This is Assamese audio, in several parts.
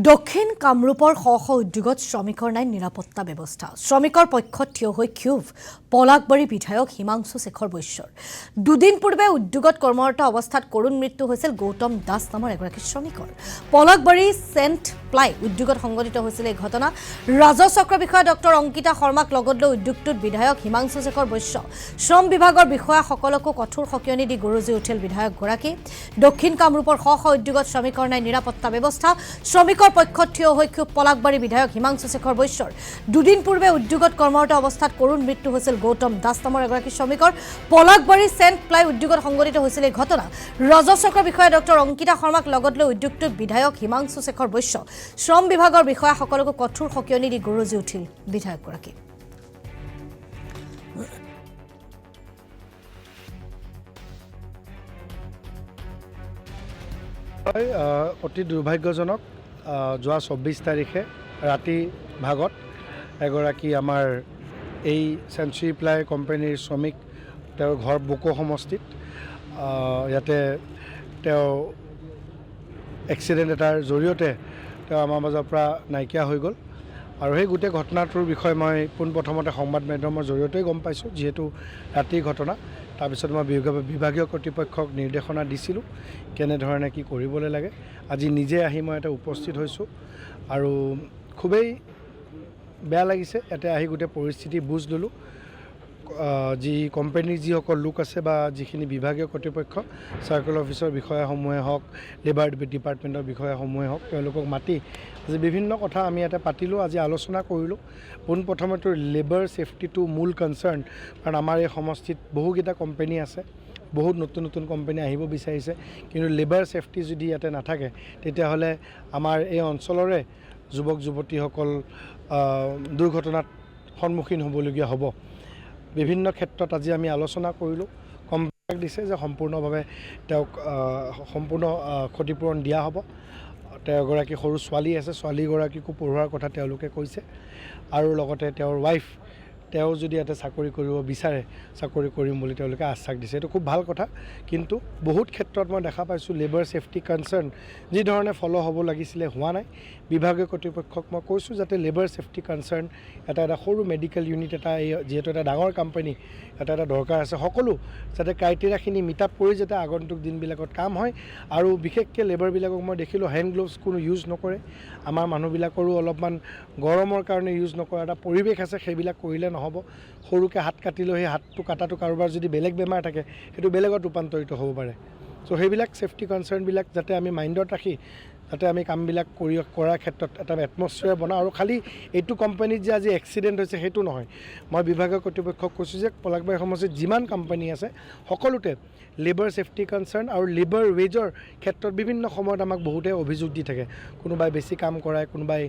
দক্ষিণ কামৰূপৰ শ শ উদ্যোগত শ্ৰমিকৰ নাই নিৰাপত্তা ব্যৱস্থা। শ্ৰমিকৰ পক্ষত থিয় হৈ ক্ষোভ পলাশবাৰী বিধায়ক হিমাংশু শেখৰ বৈশ্যৰ। দুদিন পূৰ্বে উদ্যোগত কৰ্মৰত অৱস্থাত কৰুণ মৃত্যু হৈছিল গৌতম দাস নামৰ এগৰাকী শ্ৰমিকৰ। পলাশবাৰী চেণ্ট প্লাই উদ্যোগত সংঘটিত হৈছিল এই ঘটনা। ৰাজহ চক্ৰ বিষয়া ডক্টৰ অংকিতা শৰ্মাক লগত লৈ উদ্যোগটোত বিধায়ক হিমাংশু শেখৰ বৈশ্য। শ্ৰম বিভাগৰ বিষয়াসকলকো কঠোৰ সকিয়নি দি গৰজি উঠিল বিধায়কগৰাকী। দক্ষিণ কামৰূপৰ শ শ উদ্যোগত শ্ৰমিকৰ নাই নিৰাপত্তা ব্যৱস্থা। শ্ৰমিকৰ পক্ষত থিয় হৈ ক্ষোভ পলাশবাৰী বিধায়ক হিমাংশু শেখৰ বৈশ্যৰ। দুদিন পূৰ্বে উদ্যোগত কৰ্মৰত অৱস্থাত কৰুণ মৃত্যু হৈছিল গৌতম দাস নামৰ এগৰাকী শ্ৰমিকৰ। পলাশবাৰী চেণ্ট প্লাই উদ্যোগত সংঘটিত হৈছিল এই ঘটনা। ৰাজহ চক্ৰ বিষয়া ডক্টৰ অংকিতা শৰ্মাক লগত লৈ উদ্যোগটোত বিধায়ক হিমাংশু শেখৰ বৈশ্য। শ্ৰম বিভাগৰ বিষয়াসকলকো কঠোৰ সকিয়নি দি গৰজি উঠিল বিধায়কগৰাকী। হয়, অতি দুৰ্ভাগ্যজনক। যোৱা 24 তাৰিখে ৰাতি ভাগত এগৰাকী আমাৰ এই চেঞ্চুৰী প্লাই কোম্পানীৰ শ্ৰমিক, তেওঁৰ ঘৰ বকো সমষ্টিত, ইয়াতে তেওঁ এক্সিডেণ্ট এটাৰ জৰিয়তে তেওঁ আমাৰ মাজৰ পৰা নাইকিয়া হৈ গ'ল। আৰু সেই গোটেই ঘটনাটোৰ বিষয়ে মই পোনপ্ৰথমতে সংবাদ মাধ্যমৰ জৰিয়তেই গম পাইছোঁ, যিহেতু ৰাতিৰ ঘটনা। তাৰপিছত মই বিভাগীয় কৰ্তৃপক্ষক নিৰ্দেশনা দিছিলোঁ কেনেধৰণে কি কৰিবলৈ লাগে। আজি নিজে আহি মই ইয়াতে উপস্থিত হৈছোঁ আৰু খুবেই বেয়া লাগিছে। ইয়াতে আহি গোটেই পৰিস্থিতি বুজ ল'লোঁ। যি কোম্পানীৰ যিসকল লোক আছে বা যিখিনি বিভাগীয় কৰ্তৃপক্ষ, চাৰ্কল অফিচৰ বিষয়াসমূহে হওক, লেবাৰ ডিপাৰ্টমেণ্টৰ বিষয়াসমূহে হওক, তেওঁলোকক মাতি আজি বিভিন্ন কথা আমি ইয়াতে পাতিলোঁ, আজি আলোচনা কৰিলোঁ। পোনপ্ৰথমেতো লেবাৰ ছেফটিটো মূল কনচাৰ্ণ, কাৰণ আমাৰ এই সমষ্টিত বহুকেইটা কোম্পানী আছে, বহুত নতুন নতুন কোম্পানী আহিব বিচাৰিছে। কিন্তু লেবাৰ ছেফটি যদি ইয়াতে নাথাকে, তেতিয়াহ'লে আমাৰ এই অঞ্চলৰে যুৱক যুৱতীসকল দুৰ্ঘটনাত সন্মুখীন হ'বলগীয়া হ'ব। বিভিন্ন ক্ষেত্ৰত আজি আমি আলোচনা কৰিলোঁ। কমপ্লেইন দিছে যে সম্পূৰ্ণভাৱে তেওঁক সম্পূৰ্ণ ক্ষতিপূৰণ দিয়া হ'ব। তেওঁ এগৰাকী সৰু ছোৱালী আছে, ছোৱালীগৰাকীকো পঢ়োৱাৰ কথা তেওঁলোকে কৈছে। আৰু লগতে তেওঁৰ ৱাইফ, তেওঁ যদি ইয়াতে চাকৰি কৰিব বিচাৰে, চাকৰি কৰিম বুলি তেওঁলোকে আশ্বাস দিছে। এইটো খুব ভাল কথা। কিন্তু বহুত ক্ষেত্ৰত মই দেখা পাইছোঁ লেবাৰ ছেফটি কনচাৰ্ণ যি ধৰণে ফ'ল' হ'ব লাগিছিলে হোৱা নাই। বিভাগীয় কৰ্তৃপক্ষক মই কৈছোঁ যাতে লেবাৰ ছেফটি কনচাৰ্ণ এটা এটা সৰু মেডিকেল ইউনিট এটা, এই যিহেতু এটা ডাঙৰ কোম্পানী, এটা এটা দৰকাৰ আছে। সকলো যাতে ক্ৰাইটেৰিয়াখিনি মিট আপ কৰি যাতে আগন্তুক দিনবিলাকত কাম হয়। আৰু বিশেষকৈ লেবাৰবিলাকক মই দেখিলোঁ হেণ্ড গ্ল'ভছ কোনো ইউজ নকৰে। আমাৰ মানুহবিলাকৰো অলপমান গৰমৰ কাৰণে ইউজ নকৰা এটা পৰিৱেশ আছে। সেইবিলাক কৰিলে নহ'ব। সৰুকৈ হাত কাটিলেও সেই হাতটো কটাটো কাৰোবাৰ যদি বেলেগ বেমাৰ থাকে, সেইটো বেলেগত ৰূপান্তৰিত হ'ব পাৰে। চ' সেইবিলাক ছেফটি কনচাৰ্ণবিলাক যাতে আমি মাইণ্ডত ৰাখি যাতে আমি কামবিলাক কৰাৰ ক্ষেত্ৰত এটা এটমছফিয়াৰ বনাওঁ। আৰু খালি এইটো কোম্পানীত যে আজি এক্সিডেণ্ট হৈছে সেইটো নহয়। মই বিভাগীয় কৰ্তৃপক্ষক কৈছোঁ যে পলাশবাৰী সমষ্টিত যিমান কোম্পানী আছে, সকলোতে লেবাৰ ছেফটি কনচাৰ্ণ আৰু লেবাৰ ৱেজৰ ক্ষেত্ৰত বিভিন্ন সময়ত আমাক বহুতে অভিযোগ দি থাকে। কোনোবাই বেছি কাম কৰায়, কোনোবাই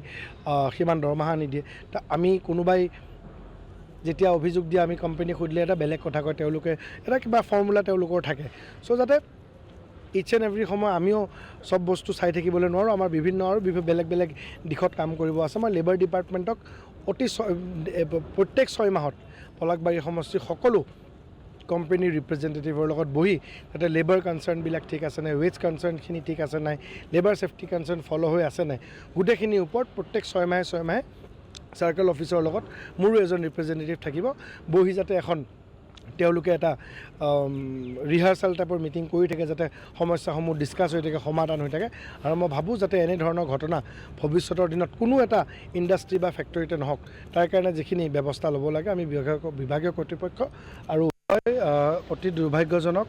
সিমান দৰমহা নিদিয়ে। তা আমি কোনোবাই যেতিয়া অভিযোগ দিয়ে, আমি কোম্পানী সুধিলে এটা বেলেগ কথা কয় তেওঁলোকে, এটা কিবা ফৰ্মুলা তেওঁলোকৰ থাকে। চ' যাতে ইচ এণ্ড এভৰি সময় আমিও চব বস্তু চাই থাকিবলৈ নোৱাৰোঁ। আমাৰ বিভিন্ন আৰু বেলেগ বেলেগ দিশত কাম কৰিব আছে। মই লেবাৰ ডিপাৰ্টমেণ্টক অতি প্ৰত্যেক 6 মাহত পলাশবাৰী সমষ্টিৰ সকলো কোম্পানীৰ ৰিপ্ৰেজেণ্টেটিভৰ লগত বহি যাতে লেবাৰ কনচাৰ্ণবিলাক ঠিক আছে নাই, ৱেজ কনচাৰ্ণখিনি ঠিক আছে নাই, লেবাৰ ছেফটি কনচাৰ্ণ ফ'ল' হৈ আছে নাই, গোটেইখিনিৰ ওপৰত প্ৰত্যেক 6 মাহে 6 মাহে চাৰ্কল অফিচৰ লগত মোৰো এজন ৰিপ্ৰেজেণ্টেটিভ থাকিব, বহি যাতে এখন তেওঁলোকে এটা ৰিহাৰ্চেল টাইপৰ মিটিং কৰি থাকে, যাতে সমস্যাসমূহ ডিছকাছ হৈ থাকে, সমাধান হৈ থাকে। আৰু মই ভাবোঁ যাতে এনেধৰণৰ ঘটনা ভৱিষ্যতৰ দিনত কোনো এটা ইণ্ডাষ্ট্ৰী বা ফেক্টৰীতে নহওক, তাৰ কাৰণে যিখিনি ব্যৱস্থা ল'ব লাগে আমি বিভাগীয় কৰ্তৃপক্ষ আৰু অতি দুৰ্ভাগ্যজনক।